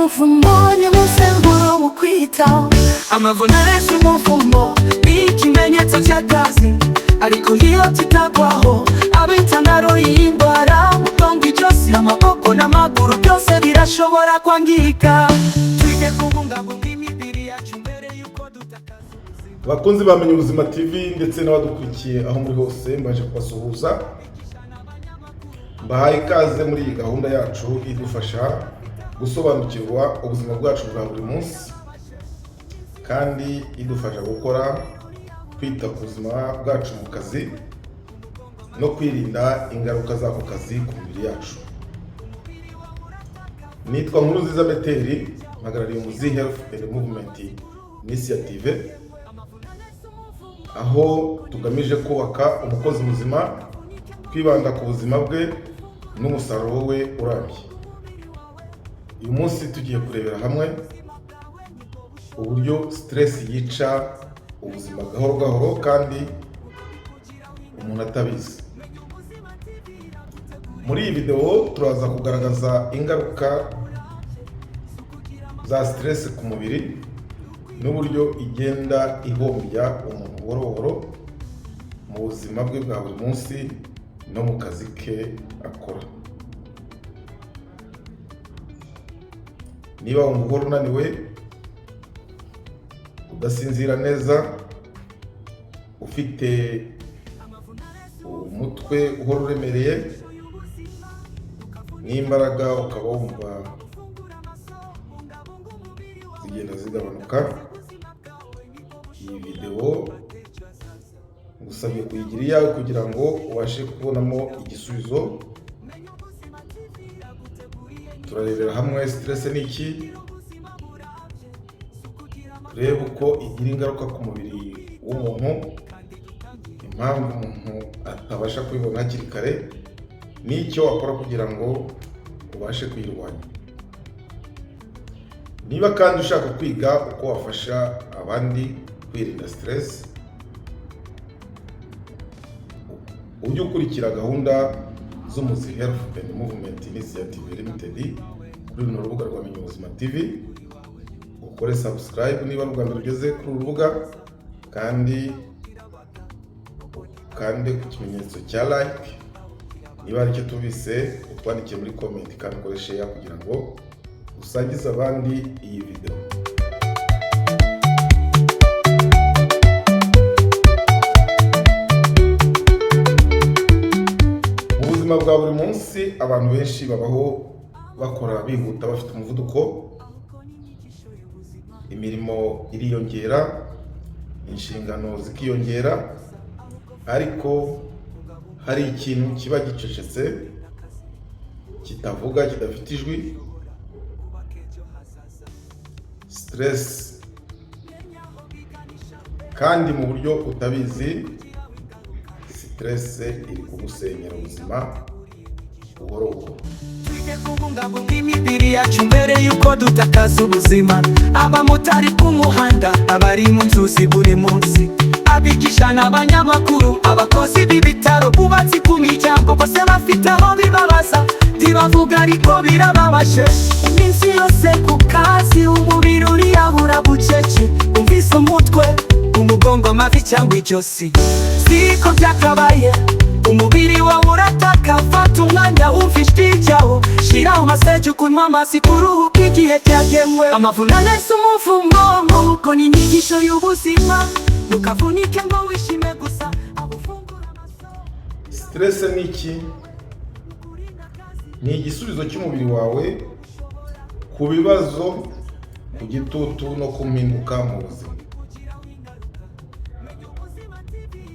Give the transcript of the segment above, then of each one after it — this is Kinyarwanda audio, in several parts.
umuvumo ni umusemburo mu kwitaho. Amavunane si umuvumo, ni ikimenyetso cy'akazi, ariko iyo kitagwaho aba intandaro y'indwara. Umugongo, ijosi, amaboko n'amaguru byose birashobora kwangirika. Twige kubungabunga imibiri yacu mbere y'uko dutakaza ubuzima. Abakunzi bamenye Ubuzima TV ndetse n'abadukurikiye aho muri hose, mbaje kubasuhuza, mbahaye ikaze muri iyi gahunda yacu idufasha gusobanukirwa ubuzima bwacu bwa buri munsi, kandi idufasha gukora, kwita ku buzima bwacu mu kazi no kwirinda ingaruka z'ako kazi ku mibiri yacu. Nitwa Nkurunziza Meteri, mpagarariye Umuzi Health and Movement Initiative, aho tugamije kubaka umukozi muzima, twibanda ku buzima bwe n'umusaruro we urambye. Uyu munsi tugiye kurebera hamwe uburyo stress yica ubuzima gahoro gahoro kandi umuntu atabizi. Muri iyi videwo turaza kugaragaza ingaruka za stress ku mubiri n'uburyo igenda ihombya umuntu buhoro buhoro mu buzima bwe bwa buri munsi no mu kazi ke akora. Niba wumva uhora unaniwe, udasinzira neza, ufite umutwe uhora uremereye n'imbaraga ukaba wumva zigenda zigabanuka, iyi videwo ngusabye kuyigira iyawe kugira ngo ubashe kubonamo igisubizo. Turarebera hamwe stress ni iki, turebe uko igira ingaruka ku mubiri w'umuntu, impamvu umuntu atabasha kubibona hakiri kare n'icyo wakora kugira ngo ubashe kuyirwanya. Niba kandi ushaka kwiga uko wafasha abandi kwirinda stress, ujye ukurikira gahunda z'Umuzi Health and Movement Initiative Limited kuri runo rubuga rwa Menya Ubuzima TV, ukore subscribe niba ari ubwa mbere ugeze kuri uru rubuga, kandi ukande ku kimenyetso cya like. Niba hari icyo tubise, utwandikiye muri comment, kandi ukore share kugira ngo usangize abandi iyi video. Mu buzima bwa buri munsi, abantu benshi babaho bakora bihuta, bafite umuvuduko, imirimo iriyongera, inshingano zikiyongera, ariko hari ikintu kiba gicecetse, kitavuga, kidafite ijwi: stress. Kandi mu buryo utabizi, stress iri kugusenyera ubuzima buhoro buhoro. Twige kubungabunga imibiri yacu mbere y'uko dutakaza ubuzima. Abamotari ku muhanda, abari mu nzuzi buri munsi, abigisha n'abanyamakuru, abakozi b'ibitaro, bubatsi ku miryango, bose bafite aho bibabaza. Ntibavuga ariko birababaje. Iminsi yose ku kazi, umubiri uriyabura bucece. Umvise umutwe, umugongo, amavi cyangwa ijosi, siko byakabaye. Umubiri wawe urataka. Fata umwanya wumva ijwi ryawo. Shiraho massage, kunywa amazi, kuruhuka igihe cyagenwe. Amavunane si umuvumo, nk'uko ni inyigisho y'ubuzima. Ntukavunike ngo wishime gusa, aho ufungura amaso. Stress ni iki? Ni igisubizo cy'umubiri wawe ku bibazo, ku gitutu no ku mpinduka mu buzima.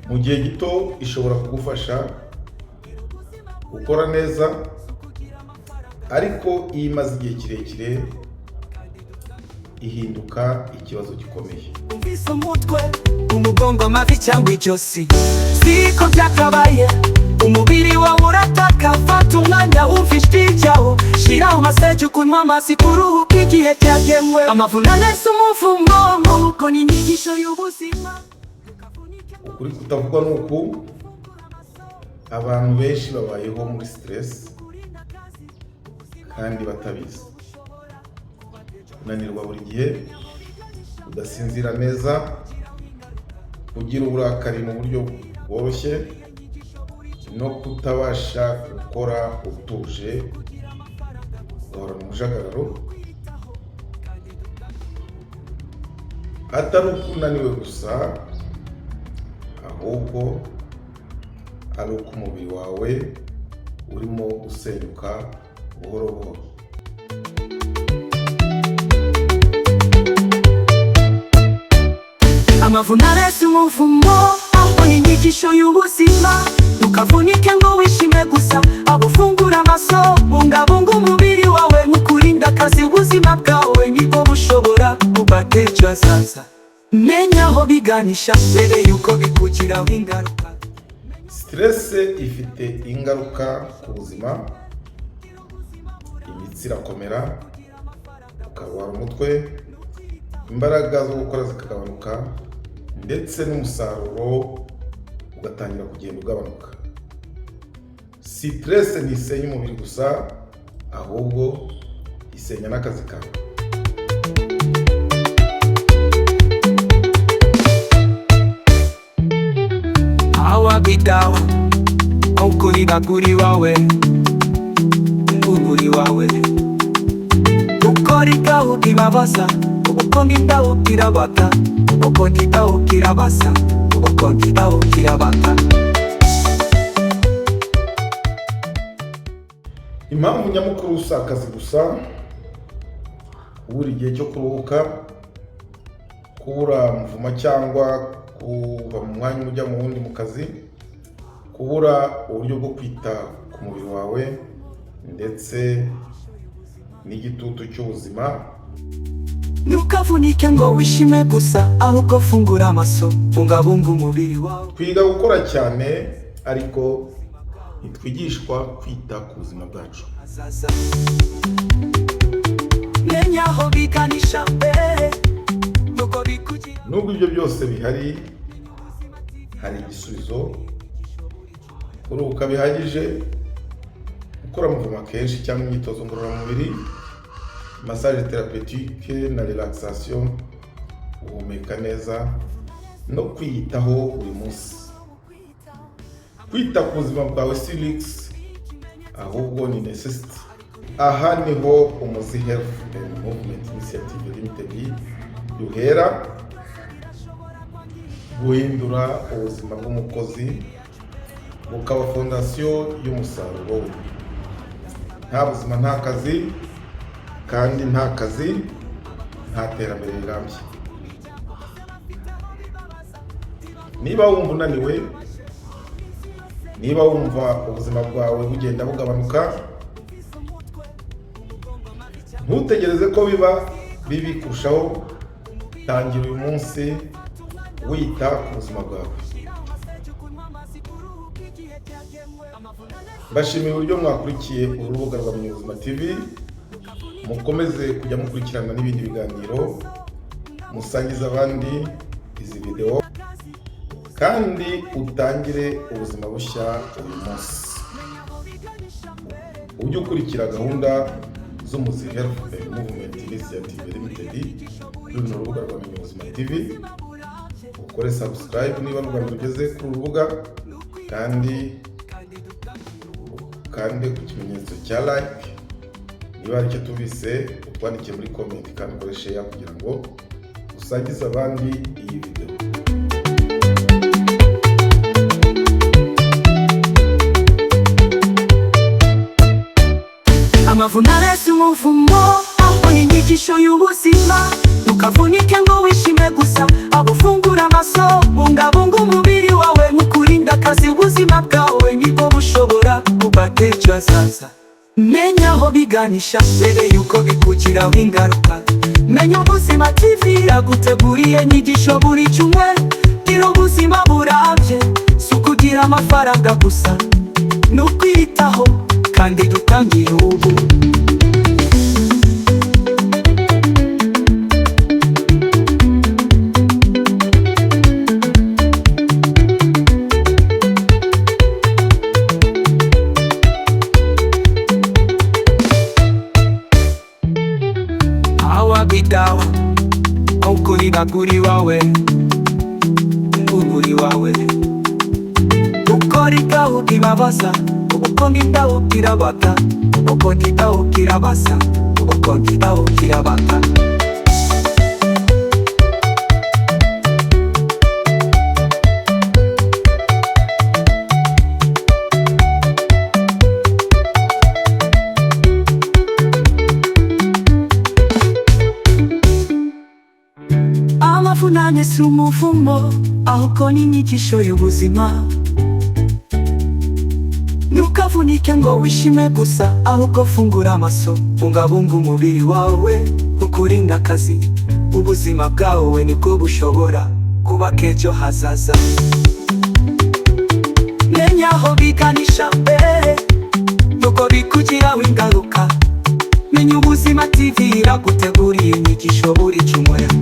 Mu gihe gito ishobora kugufasha gukora neza, ariko iyo imaze igihe kirekire ihinduka ikibazo gikomeye. Umvise umutwe, umugongo, amavi cyangwa ijosi, siko byakabaye. Umubiri wawe urataka. Fata umwanya wumva ijwi ryawo. Shiraho massage, kunywa amazi, kuruhuka igihe cyagenwe. Amavunane si umuvumo, nk'uko ni inyigisho y'ubuzima. Ukuri kutavugwa ni uku: abantu benshi babayeho muri stress kandi batabizi. Kunanirwa buri gihe, kudasinzira neza, kugira uburakari mu buryo bworoshye no kutabasha gukora utuje, ugahorana umujagararo. Atari uko unaniwe gusa, ahubwo ari uko umubiri wawe urimo gusenyuka buhoro buhoro. Amavunane si umuvumo, ahubwo ni inyigisho y'ubuzima. Ntukavunike ngo wishime gusa, ahubwo ufungure amaso. Bungabunga umubiri wawe nk'ukurinda akazi. Ubuzima bwawe nibwo bushobora kubaka ejo hazaza. Menya aho biganisha mbere y'uko bikugiraho ingaruka. Stress ifite ingaruka ku buzima. Imitsi irakomera, ukarwara umutwe, imbaraga zo gukora zikagabanuka, ndetse n'umusaruro ugatangira kugenda ugabanuka. Stress ntisenya umubiri gusa, ahubwo isenya n'akazi kawe. Awabitaho ukuri baguri wawe, uguri wawe ukora ikawukibabaza, uko ngitawukirabata, uko ngitawukirabasa, uko ngitawukirabata. Impamvu nyamukuru si akazi gusa: kubura igihe cyo kuruhuka, kubura mouvement cyangwa kuva mu mwanya ujya mu wundi mu kazi, kubura uburyo bwo kwita ku mubiri wawe, ndetse n'igitutu cy'ubuzima. Ntukavunike ngo wishime gusa, ahubwo fungura amaso, bungabunga umubiri wawe. Twiga gukora cyane, ariko ntitwigishwa kwita ku buzima bwacu. Hazaza. Menya aho biganisha mbere nuko bikugira. Nubwo ibyo byose bihari, hari igisubizo: kuruhuka bihagije, gukora mouvement kenshi cyangwa imyitozo ngororamubiri, massage thérapeutique na relaxation, guhumeka neza no kwiyitaho buri munsi. Kwita ku buzima bwawe si luxe, ahubwo ni necessity. Aha niho Umuzi Health and Movement Initiative Limited duhera guhindura ubuzima bw'umukozi bukaba fondation y'umusaruro we. Nta buzima, nta kazi, kandi nta kazi, nta terambere rirambye. Niba wumva unaniwe, niba wumva ubuzima bwawe bugenda bugabanuka, ntutegereze ko biba bibi kurushaho. Tangira uyu munsi wita ku buzima bwawe. Mbashimiye uburyo mwakurikiye urubuga rwa Munyabuzima TV. Mukomeze kujya mukurikirana n'ibindi biganiro, musangize abandi izi videwo, kandi utangire ubuzima bushya uyu munsi. Ujye ukurikira gahunda z'Umuzi Health and Movement Initiative Limited kuri runo rubuga rwa Munyabuzima TV. Ukore subscribe niba ari ubwa mbere ugeze kuri uru rubuga, kandi ukande ku kimenyetso cya like. Niba hari icyo tubise, utwandikiye muri comment, kandi ukore share kugira ngo usangize abandi iyi video. Amavunane si umuvumo, ahubwo ni inyigisho y'ubuzima. Ntukavunike ngo wishime gusa, ahubwo ufungure amaso. Bungabunga umubiri wawe nk'ukurinda akazi. Ubuzima bwawe nibwo bushobora kubaka ejo hazaza. Menya aho biganisha mbere y'uko bikugiraho ingaruka. Menya Ubuzima TV yaguteguriye inyigisho buri cyumweru. Gira ubuzima burambye si ukugira amafaranga gusa, ni ukwiyitaho, kandi dutangire ubu. Kwitaho ukuri kuri wawe, ukuri wawe. Ukora itaho ibabaza, uko ngitaho kirabata, uko ngitaho kirabasa, uko ngitaho kirabata. Amavunane si umuvumo, ahubwo ni inyigisho y'ubuzima. Ntukavunike ngo wishime gusa, ahubwo fungura amaso, bungabunga umubiri wawe, ukurinde akazi. Ubuzima bwawe nibwo bushobora kubaka ejo hazaza. Menya aho biganisha mbere, nuko bikugiraho ingaruka. Menya Ubuzima TV iraguteguriye inyigisho buri cyumweru.